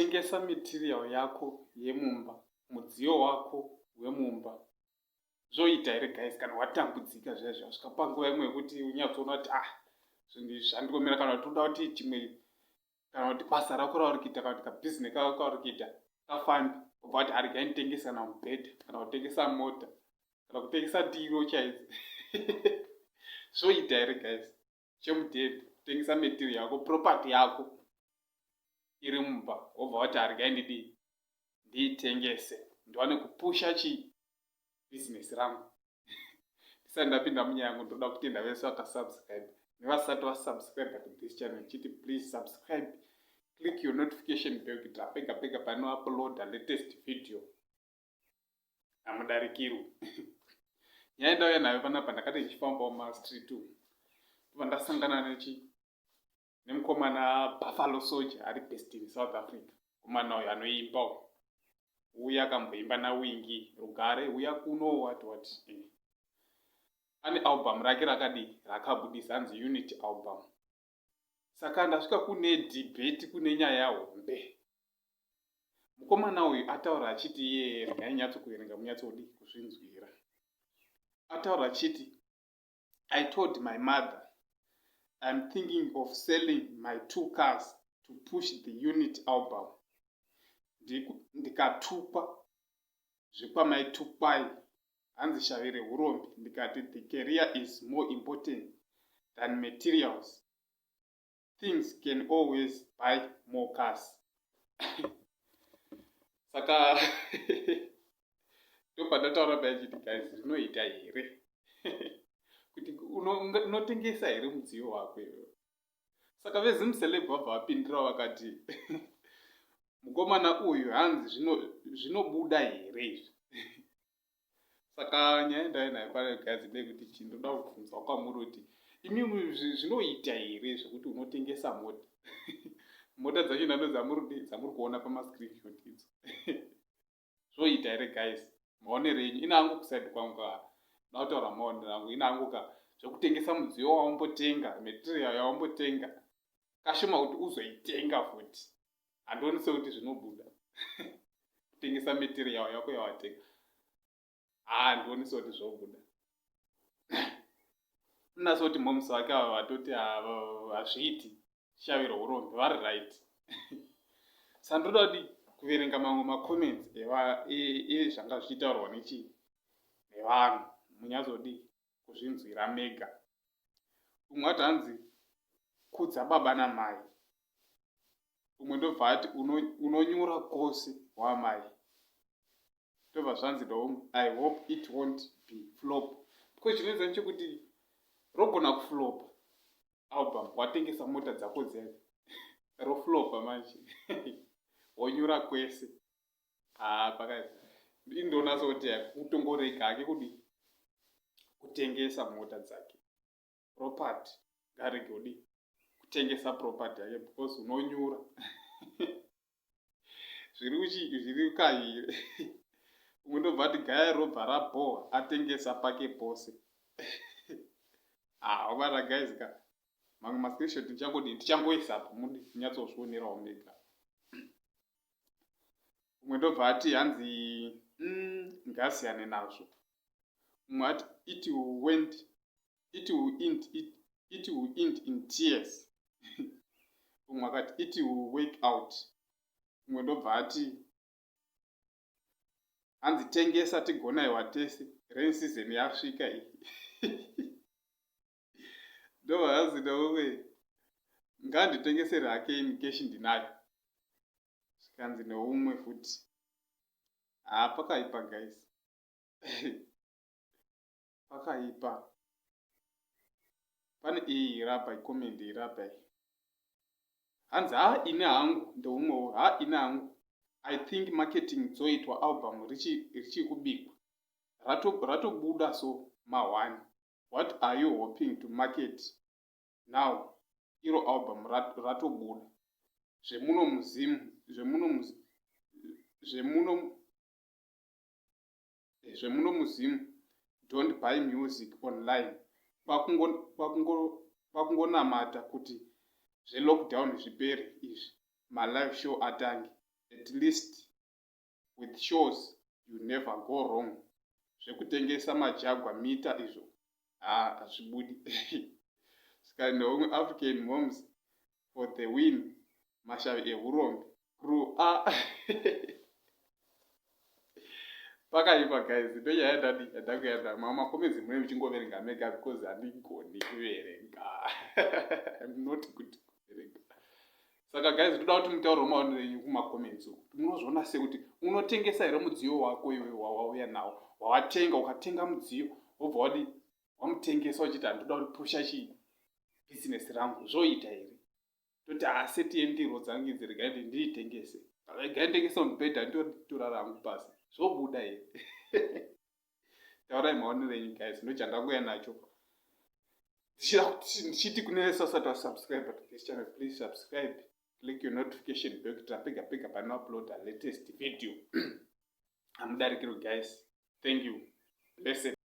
Kutengesa material yako yemumba, mudziyo wako wemumba, zvoita here guys? Kana watambudzika zviya zviya, svika panguva imwe yekuti unyatsoona kuti, ah, zvinhu izvi zvandiomera, kana kuti uda kuti chimwe, kana kuti basa rako rauri kuita, kana kuti kabhizinesi kako kauri kuita kafambi, ubva kuti, "Aregai nditengesa kana mubhedha, kana kutengesa mota, kana kutengesa ndiro chaidzo." Zvoita here guys, chemudhedhi, kutengesa material yako, property yako iri mumba, wobva wati, "Aregai ndidii, ndiitengese, ndiwane kupusha chi bhizinesi rangu"? Ndisati ndapinda munyaya yangu, ndoda kutenda vese vakasubscribe nevasati vasubscribe to this channel. Chiti please subscribe, click your notification bell kuitira pega pega panouploada latest video hamudarikirwi. Nyaya ndauya nayo panapa, ndakati ndichifambawo mumastreet umu, ndobva ndasangana nechi nemukomana Buffalo Soldier, ari based in South Africa. Mukomana uyu anoimba uye akamboimba naWingi, "Rugare uya kuno," what what. Ane album rake rakadii, rakabudisa, hanzi Unity Album. Saka ndasvika kune debate, kune nyaya hombe. Mukomana uyu ataura achiti iye, regai nyatsokuverenga munyatsodi kuzvinzwira. Ataura achiti, "I told my mother I'm thinking of selling my two cars to push the Unity Album. Ndikatukwa zvekwamaitukwai, hanzi shavi reurombi. Ndikati the career is more important than materials things, can always buy more cars." Saka ndopandataura paichiti, guys, zvinoita here kuti unotengesa here mudziyo wako iwewe? Saka veZimceleb vabva vapindira vakati mukomana uyu, hanzi zvinobuda here izvi? Saka nyaya ndai nayo pano guys ndeyekuti chii, ndoda kubvunzwa kwamuri kuti imimi zvinoita here zvekuti unotengesa mota? Mota dzacho nando dzamuri kuona pamascreenshot idzo, zvoita here guys? Maonero enyu. Ina angu kuside kwangu ka, da kutaura maonero angu, ina angu ka, zvekutengesa mudziyo waumbotenga, material yaumbotenga kashoma kuti uzoitenga futi, handioni sekuti zvinobuda. Kutengesa material yako yawatenga, handioni sekuti zvobuda. Unasa kuti moms vake ava vatoti hazviiti, shavi rourombe, vari right. Saka ndoda kuti kuverenga mamwe macomments ezvanga zvichitaurwa nechii nevanhu, munyatsodi kuzvinzwira mega. Umwe ati, hanzi, "Kudza baba namai." Umwe ndobva ati, "Unonyura kwose wamai." Ndobva zvanzi noumwe, "I hope it won't be flop," because chinoita nechekuti rogona kuflopa album, watengesa mota dzako dzese, roflopa manje, wonyura kwese. Haa, pakai indoona sekuti kutongorega hake kudi kutengesa mota dzake, property, ngarege kudi kutengesa property yake because unonyura zviri kaviri. Umwe ndobva ati, "Gaya robva rabhowa, atengesa pake pose." Ah, obata guys ka, mamwe mascreenshot ndichangodii, ndichangoisapo mudi munyatsozvionerawo mega. Umwe ndobva ati, hanzi, ngasiyane nazvo." Umwe ati, It will end in tears." Umwe akati, "It will work out." Umwe ndobva ati, hanzi, "Tengesa tigonaiwa tese, rain season yasvika iyi." Ndobva hanzi neumwe, "Nganditengesere hake ini, cash ndinayo." Zvikanzi neumwe futi, haa, pakaipa guys, pakaipa. Pane iyi irapa, icomment irapa iyi, hanzi, "Ha, ini hangu." Ndeumwewo, "Ha, ini hangu I think marketing dzoitwa album richiri kubikwa, ratobuda so ma1. What are you hoping to market now? Iro album ratobuda. Zvemuno muzimu, zvemuno muzimu, don't buy music online. Kwakungonamata kuti zvelockdown zvipere izvi, malive show atange." At least with shows you never go wrong. Zvekutengesa majagwa mita izvo haa hazvibudi. Saka neumwe African moms for the win, mashavi ehurombe crew a ah. Pakaipa guys, ndonyaya yandadi yandakuenda mamwe macomments mune muchingoverenga mega because handigoni kuverenga. I'm not good kuverenga. Saka guys, ndoda kuti mutaure maonero enyu kumacomments uku. Munozviona sekuti unotengesa here mudziyo wako iwe wawauya nawo, wawatenga, ukatenga mudziyo wobva wadi wamutengesa uchiti handoda kupusha chii business rangu, zvoita here? Toti aseti yendiro dzangu idzi regai ndiitengese, regai nditengese mubhedha nditorara hangu pasi, zvobuda here? Taurai maonero enyu guys, ndochandanguya nacho. Ndichiti kune vese vasati vasubscribe to this channel, please subscribe, click your notification bell kuitira pega pega panouploada latest video hamudarikirwe guys. Thank you, blessed.